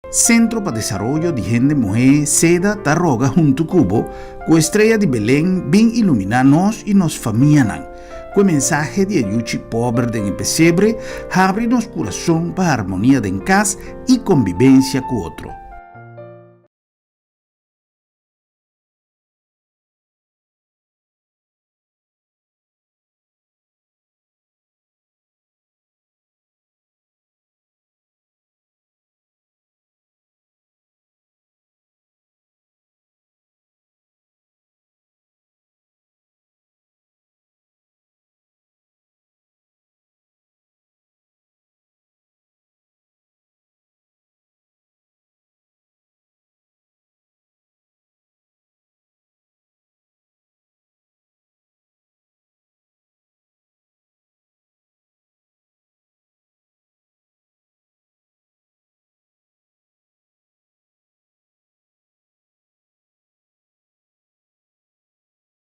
Sentro pa Desaroyo di Hende Muhé, seda, ta roga huntu ku bo ku e strea di Belén bin iluminá nos i nos famianan. Ku e mensahe di e yuchi pober den e pesebre, habri nos kurason pa harmonia den kas i kombibensia ku otro.